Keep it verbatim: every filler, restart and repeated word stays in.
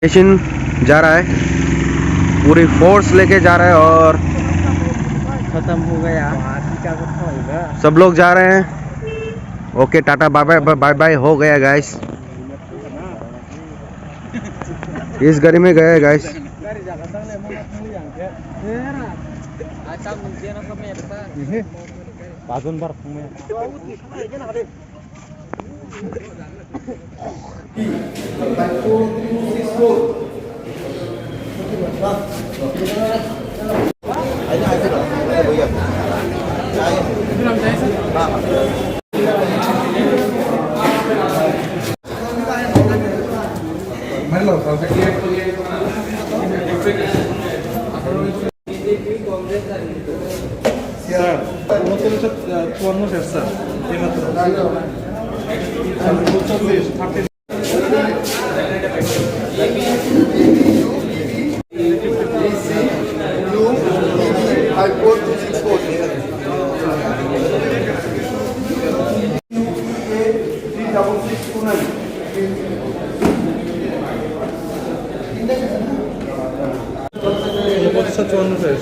स्टेशन जा रहा है, पूरी फोर्स लेके जा रहा है और खत्म हो गया। सब लोग जा रहे हैं। Okay, tata bye bye, bye bye हो गया गाइस। इस गाड़ी में गया गाइस। স্যার, উনচল্লিশশো চুয়ান্ন শেষ, স্যার, এইমাত্র। স্যার, উনচল্লিশ, থার্টি। উনচল্লিশশো চুয়ান্ন শেষ।